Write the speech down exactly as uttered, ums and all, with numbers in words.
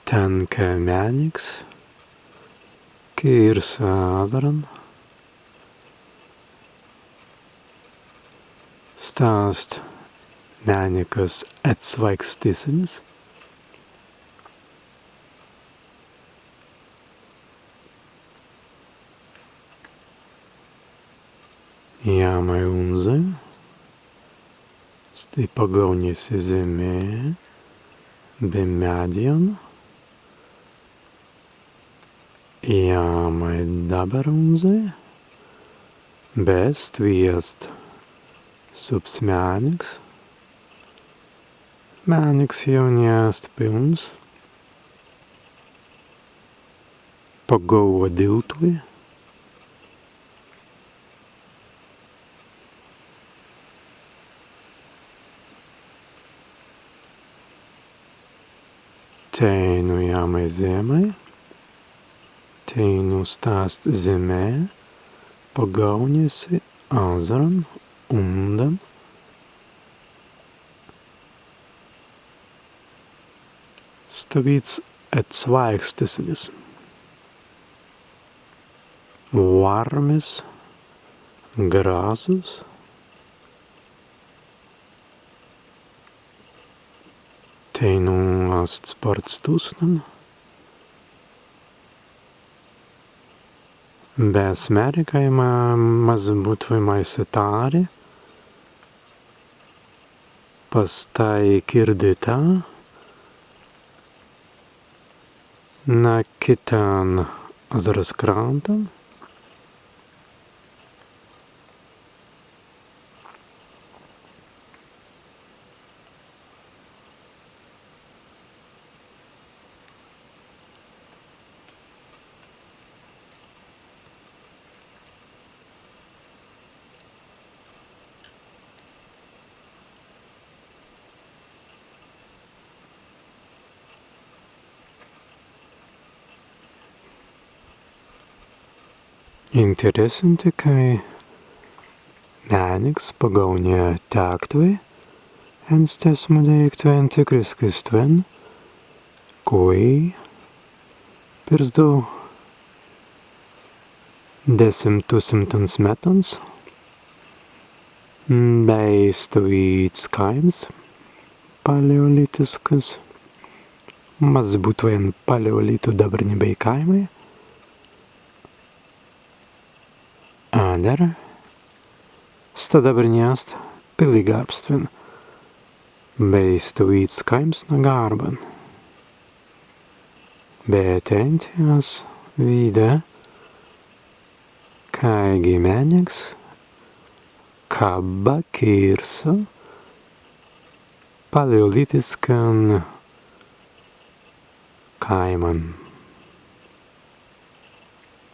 Tenka mēniks kīrsa azzaran. Sta ast mēnikas etswāikstissenis. Jāmai unzai, stwi pagaūnja si zemmai be meddjan. Jāmai dabber unzai, be stwi ast subs mēniks. Mēniks jāu ni ast pilns. Pagaūwa diltwei. Teinū jāmai zemmai. Teinū sta ast zemmai. Pagaūnja si azzaran, undan. Stawīds etswāikstissenis. Wārmis, grazzus. Teinū ast spārts tusnan. Be as mēri, kāi ma-, mazzi būtwei maisēi tāri, pastāi kirdītā na kittan azzaras krantan. Interessanti, kāi mēniks pagaūnja tektwei en stesmu deīktu entikriskai stwen, kwēi pirzdau desimts tūsimtans mettans bēi stawīds kāims paleolītisks, mazzi būtwei en paleolītu dabber ni bēi kāimai. Adder sta dabber ni ast pilligarbs stwen, bēi stawīds kāims na garban. Be tēnti as widāi, kāigi mēniks kabba kīrsa paleolītiskan kāiman.